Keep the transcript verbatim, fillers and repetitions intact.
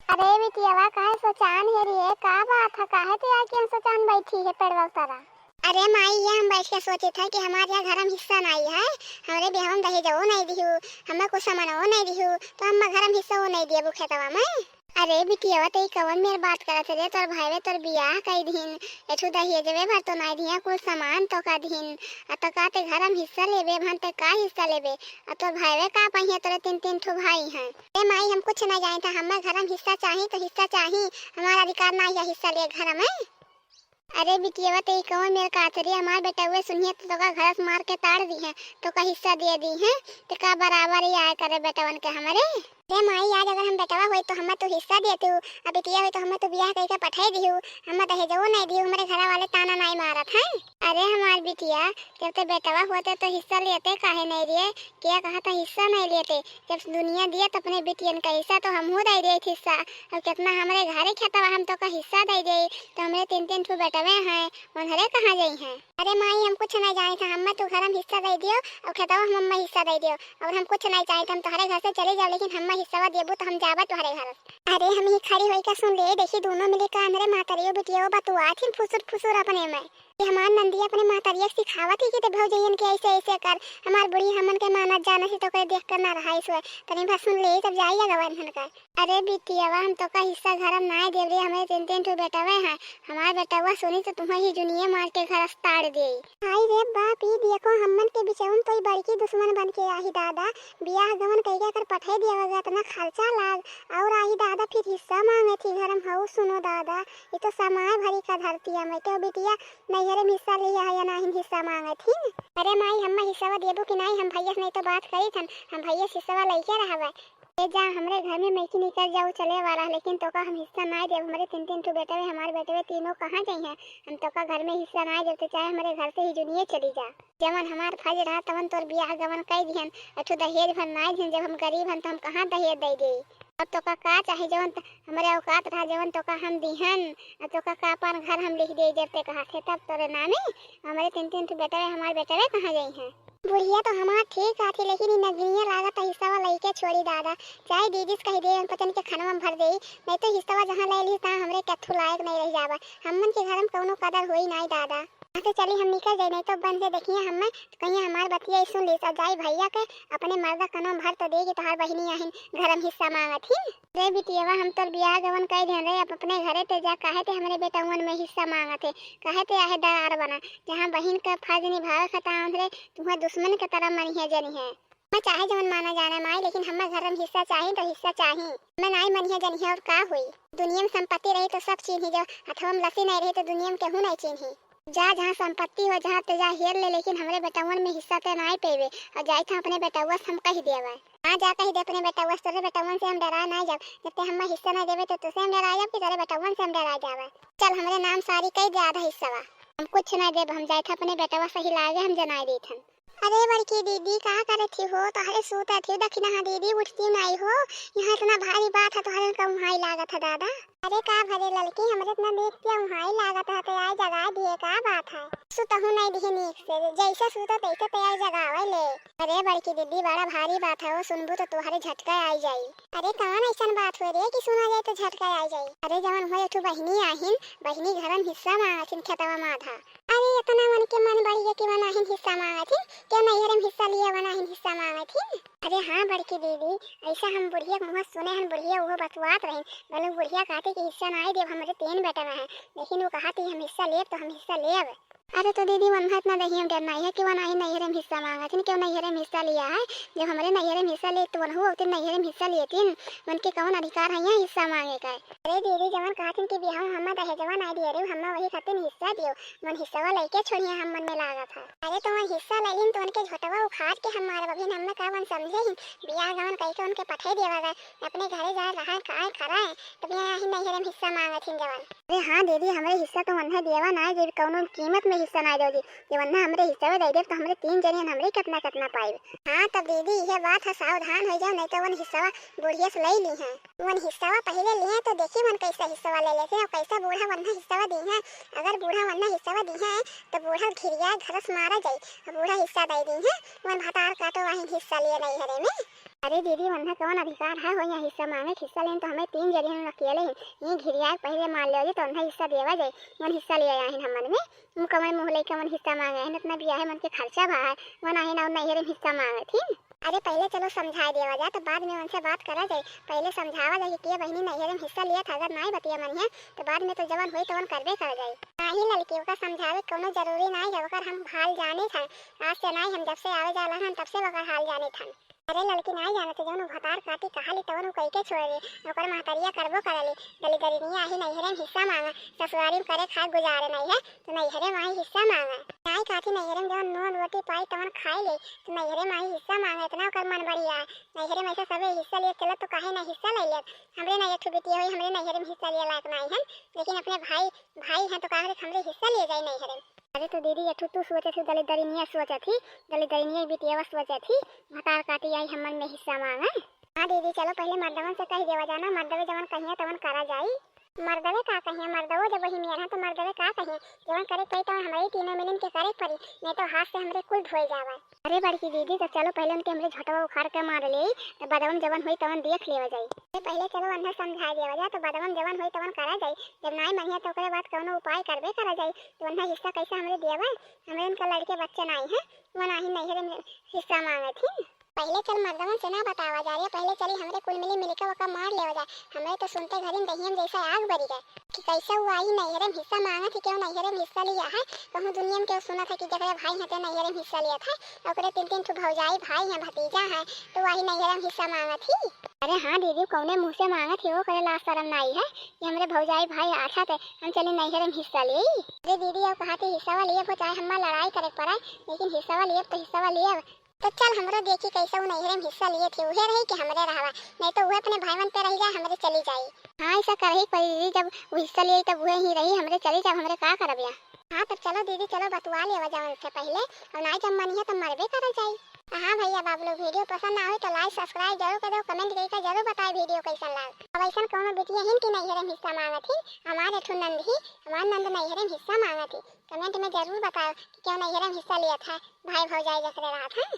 अरे बिटियावा, काहे सोचान है रे? का बात है? काहे ते आके हम सोचान बैठी है पेड़वा तरा? अरे माई, ये हम बैठ के सोचित है कि हमारे यहाँ घर में हिस्सा नाई है, हमरे बियाह में दहेजवो नाई दिहू, हमें कुछ सामानवो नाई दिहू, तो हम घर में हिस्सा वो नाई दिए खेतवा में। अरे बिटियावा, ते कवन मेर बात करत है रे? तोर भाईवे तोर बियाह कई दिन, एठू दहेजवे भर तो नाई दिया, कुल सामान तो का दिन, आ तो का ते घर में हिस्सा लेबे, भन ते का हिस्सा लेबे? आ तोर भाईवे का पहिया, तोरे तीन तीन ठो भाई हैं। ए माई, हम कुछ ना जाने था, हमें घर में हिस्सा चाही तो हिस्सा चाही, हमारा अधिकार ना है हिस्सा ले घर में। अरे बिटियावा, ते ई कौन मेर का रे? हमार बेटउए सुनिए तो तोका घर से मार के ताड़ दी है, तोका हिस्सा दे दी है, ते का बराबर ही आया करे बेटवन के हमरे। रे माई, आज अगर हम बेटवा होई तो हमें तू हिस्सा देतू, अब बिटिया होई तो हमें तू बियाह करके पठाई दिहू, हमें दहेजवो नहीं दिहू, हमरे घर वाले ताना नहीं मारत हैं। अरे हमार बिटिया, जब ते बेटवा होते तो हिस्सा लेते काहे नहीं रे? क्या कहा था हिस्सा नहीं लेते? जब दुनिया दिया तो अपने बिटियन का हिस्सा तो हमहू दे दिए हिस्सा। अब कितना हमरे घरे खेतवा हम तोका हिस्सा दे दिए, तो हमरे तीन तीन ठो बेटवे हैं, उन्हरे कहाँ जाई हैं? अरे माई, हम कुछ नहीं जाने था, हमें तू घर में हिस्सा दे दियो, अब खेतवा हम अम्मा हिस्सा दे दियो, और हम कुछ नहीं चाहे, हम तुम्हारे घर से चले जाओ, लेकिन हमें हिस्सा देबू तो हम जाबा तुम्हारे घर। अरे हम ही खड़ी होई का सुन ले, देखी दोनों मिली का अंदरे मातरियो बिटियो बतुआ थिन फुसुर फुसुर अपने में। कि हमार नंदिया अपने मातरिया के सिखावत ही कि ते भौजैयन के ऐसे ऐसे कर, हमार बूढ़ी हमन के मानत जानत ही तो करे देख कर ना रहा इसवे, तनी भर सुन ले तब जाई अगवन हन का। अरे बिटियावा, हम तोका हिस्सा घर में नाय देब रे, हमरे तीन तीन ठो बेटवे हैं, हमार बेटवा सुनी तो तुम्हें ही जुनिये मार के घर से ताड़ देई। हाय रे बाप, ई देखो हमन के बिचवन तो ई बड़की दुश्मन बन के आही दादा, बियाह गवन कइके कर पठे दिया होगा, इतना खर्चा लाग, और आही दादा फिर हिस्सा मांगे थी घर में। हऊ सुनो दादा, ये तो समाय भरी का धरती है, मैं तो बिटिया नैहरे में हिस्सा लिया है या नाहीं हिस्सा मांगे थी। अरे माई, हम्मा हिस्सा देबू कि नाहीं, हम भैया से नहीं तो बात करी थन, हम भैया से हिस्सा लइके रहबे। ए जा, हमरे घर में मइकी निकल जाऊ चले वाला है, लेकिन तोका हम हिस्सा नाय देब। हमरे तीन तीन ठो बेटवे, हमार बेटवे तीनों कहाँ जइहें? हम तोका घर में हिस्सा नाय देब, तो चाहे हमरे घर से ही जुनिये चली जा। जवन हमार फर्ज रहा, तवन तोर बियाह गवन कई दिहन, अठो दहेज भर नाय दिहन। जब हम गरीब हन, तो हम कहाँ दहेज दे देई? अब तोका का चाहे, जवन त-, हमरे औकात रहा, जवन तोका हम दिहन, अब तोका का अपन घर हम लिख देई, जब ते कहा थे, तब तोरे नामे हमरे तीन तीन ठो बेटवे, हमार बेटवे कहाँ जइहें? बुढ़िया तो हमार ठीक आथी, लेकिन ई नगनिया लागत है हिस्सावा लइके छोड़ी दादा। चाहे दीदी से कही दे, पचन के खनवा में भर देई, नहीं तो हिस्सावा जहाँ ले ली, तहाँ हमरे कथू लायक नहीं रह जावा। हमन के घर में कौनो कदर होई नहीं दादा। यहाँ से चली हम निकल जाई, नहीं तो बन से देखिए हमें, कहीं हमार बतिया ही सुन ली, सब जाई भैया के अपने मर्दा कनवा में भर तो देगी, तोहार बहिनी आहिन घर में हिस्सा मांगत ही। रे बिटियावा, हम तोर बियाह गवन कई देन रे, अब अपने घरे ते जा, काहे ते हमरे बेटउवन में हिस्सा मांगत है, काहे ते आहे दरार बना, जहाँ बहिन का फर्ज निभावे खता आउन रे, तुम्हें दुश्मन के तरह मनिहे जनिहे। मैं चाहे जवन माना जाने माई, लेकिन हमें घर में हिस्सा चाही तो हिस्सा चाही। मैं नाई मनिहे जनिहे और का हुई? दुनिया में संपत्ति रही तो सब चीन्ही, जो हथवा में लसी नहीं रही तो दुनिया में केहू नहीं चीन्ही। जा जहाँ संपत्ति हो, जहाँ ते जा हेर ले, लेकिन हमरे बेटउवन में हिस्सा ते नाई पेबे। और जाई था अपने बेटउवा से हम कही देवे। हाँ जा कही दे अपने बेटउवा से, तोरे बेटउवन से हम डरा नाई जाब। जब ते हमें हिस्सा नाई देबे तो तुसे हम डरा जाब कि तोरे बेटउवन से हम डरा जावे? चल हमरे नाम सारी कही दे आधा हिस्सा। हम कुछ नाई देब, हम जाई था अपने बेटउवा से ही लागे हम जनाई देत हन। अरे बड़की दीदी, का करत ही हो? तोहरे सूतत ही, देखी ना दीदी, उठती नाई हो। यहाँ इतना भारी बात है, तोहरे का उहाई लागत है दादा। अरे का भरे ललकी, हमरे इतना देख के उहाई लागत है, तो आई जगा दिए, का बात है? सुतहु नाई दिहे नीक से, जैसे सूतत तैसे तैयार जगावे ले। अरे बड़की दीदी, बड़ा भारी बात है, वो सुनबू तो तोहरे झटका आई जाई। अरे कौन ऐसन बात हुए रे कि सुना जाए तो झटका आई जाई? अरे जवन हुए, एक ठो बहिनी आहिन, बहिनी घर में हिस्सा मांगथिन खेतवा में आधा। अरे, इतना मन के मन बढ़ गया कि वनाहिन हिस्सा मांगत ही, क्या नैहर में हिस्सा लिया, वनाहिन हिस्सा मांगत ही। अरे हाँ, बड़की दीदी, ऐसा हम बुढ़िया के मुँह सुने हन, बुढ़िया उहो बतुआत रही, बोले बुढ़िया कहती कि हिस्सा नाई देब, हमरे तीन बेटा में है, लेकिन वो कहती हम हिस्सा लेब तो हम हिस्सा लेब। अरे तो दीदी, वनहा इतना दही हम डर नाई है कि वनाहिन नैहर में हिस्सा मांगत ही, क्यों नैहर में हिस्सा लिया है, जब हमरे नैहर में हिस्सा ले तो वनहु होती नैहर में हिस्सा लेतीन, मन के कौन अधिकार है यहाँ हिस्सा मांगे का? अरे दीदी, जवन कहतीन कि बियाह में हम्मा दहेजवा नाई दिए रे, हम्मा वही खातिर हिस्सा दियो, मन हिस्सवा लइके छोड़िया हम मन में लागत है। अरे तो मन हिस्सा ले लीन तो उनके झोटवा उखाड़ के हम मारब। अभी हम का मन समझे ही, बियाह गवन कइके उनके पठे देवा गए, अपने घरे जाए रहा है, काय कराए, तब यहाँ ही नैहर में हिस्सा मांगत ही जवन। अरे हाँ दीदी, हमरे हिस्सा तो वन्हे देवा ना है, जब कौनो कीमत में हिस्सा ना दो जी, जब वन्हे हमरे हिस्सा दे देब तो हमरे तीन जने हमरे कितना कितना पाइब। हाँ तब दीदी, यह बात है, सावधान हो जाओ, नहीं तो वन हिस्सा बुढ़िया से ले ली है। वन हिस्सा पहले लिए तो देखी वन कैसा हिस्सा ले लेते हैं, कैसा बूढ़ा वन्ना हिस्सा दी है। अगर बूढ़ा वन्ना हिस्सा दी है तो बूढ़ा घिरिया घर से मारा जाई, बूढ़ा हिस्सा दे दी है। वन भतार का तो वही हिस्सा लिए नहीं हरे में। अरे दीदी, वन्हा कवन अधिकार है हो यहाँ हिस्सा माँगे? हिस्सा लेन तो हमें तीन जने हैं, अकेले हैं। ये घिरिया के पहिले मार लेवा जाए तो वन्हा हिस्सा देवा जाए। वन हिस्सा ले आए हैं हमन में, वो कवन मुँह लेके वन हिस्सा माँगे हैं? इतना बियाहे मन के खर्चा भा है, वन आहे ना नैहरे में हिस्सा माँगे थी। अरे पहिले चलो समझाए देवा जाए, तो बाद में उनसे बात करा जाए। पहिले समझावा जाए कि के बहिनी नैहरे में हिस्सा लिया था, अगर नाई बतिया मन है तो बाद में तो जवन होई तवन करबे कर जाए। नाही ललकी, ओकर समझावे के कौनो जरूरी नाई है, ओकर हम हाल जाने था। आज से नाई, हम जब से आवे जाला हन तब से ओकर हाल जाने था। अरे ललकी, नाई जानत है, जौन उ भतार काटी कहाली तवन उ कइके छोड़ दे, ओकर महतरिया करबो करली। दलिदरिनिया आही नैहरे में हिस्सा माँगा, ससुरारी में करे खाए गुजारे नाई है, तो नैहरे माही हिस्सा माँगा। नाई काठी नैहरे में जौन नून रोटी पाई तवन खाए ले, तो नैहरे माही हिस्सा माँगा, इतना ओकर मन बढ़िया है। नैहरे में ऐसे सबे हिस्सा लिए चलत तो काहे ना हिस्सा ले लेत? हमरे ना एक ठो बिटिया होई, हमरे नैहरे में हिस्सा लिए लायक नाई है, लेकिन अपने भाई, भाई हैं तो काहे हमरे हिस्सा लिए जाई नैहरे में? अरे तो दीदी, एठू तू सोचत ही, दलिदरिनिया सोचत ही, दलिदरिनिया बिटियावा सोचत ही, भतार काटी आई हमन में हिस्सा माँगे। हाँ दीदी, चलो पहिले मर्दवन से कह देवा जाना, मर्दवे जवन कहिया तवन करा जाई। मर्दवे का कहिया, मर्दवो जब वही नियर है तो मर्दवे का कहिया, जवन करे के पड़ी तवन हमरे ही तीनों मिलिन के करे के पड़ी, नहीं तो हाथ से हमरे कुल धोए जावा। अरे बड़की दीदी, तो चलो पहिले उनके हमरे झोटवा उखाड़ के मार ले, तो बदवन जवन होई तवन देख लेवा जाई। अरे पहिले चलो उन्हें समझा देवा जाए, तो बदवन जवन होई तवन करा जाई। जब नाई मनिया तो ओकरे बाद कौनो उपाय करबे करा जाई। तो उन्हें हिस्सा कैसे हमरे दिया बा? हमरे उनका लड़के बच्चे नाई हैं, वो नाही नैहरे में हिस्सा माँगे थी। पहिले चल मर्दवन से ना बतावा जा रे, पहिले चली हमरे कुल मिली मिलके ओका मार लेवा जाए। हमरे तो सुनते घरी दहियम जैसे आग बरी गए कि कैसे वो आई नैहरे में हिस्सा माँगे थी, क्यों नैहरे में हिस्सा लिया है। कहूँ दुनिया में क्यों सुना था कि जकरे भाई हैं ते नैहरे में हिस्सा लिया था, ओकरे तीन तीन ठो भौजाई भाई हैं, भतीजा हैं, तो वही नैहरे में हिस्सा माँगे थी। अरे हाँ दीदी, कौने मुँह से माँगे थी वो, करे लाज शरम नाई है कि हमरे भौजाई भाई आछा थे, हम चली नैहरे में हिस्सा ले। अरे दीदी, अब कहा थी हिस्सा वाली अब चाहे हमार लड़ाई करे पड़े, लेकिन हिस्सा वाली अब तो हिस्सा वाली अब। तो चल हमरो देखी कैसे उ नैहरे में हिस्सा लिए थी, उहे रही कि हमरे रहवा, नहीं तो उहे अपने भाईवन पे रह जाए, हमरे चली जाई। हाँ, ऐसा करही पड़ी दीदी, जब उ हिस्सा लिए तब उहे ही रही, हमरे चली जाए, हमरे का करब या। हाँ, तब चलो दीदी, चलो बतुआ लेवा जाओ उनसे पहिले, और ना जब मनिहे तब मरबे करा जाई। हाँ भैया बाबू लोग, video पसंद आवे तो like subscribe जरूर कर दो, comment करके जरूर बताए video कैसन लाग। अब ऐसन कौनो बिटिया हिन कि नैहरे में हिस्सा मांगत ही, हमारे ठो नंद ही, हमार नंद नैहरे में हिस्सा मांगत ही, comment में जरूर बताओ कि क्यों नैहरे में हिस्सा लिया था, भाई भौजाई जकरे रहा था।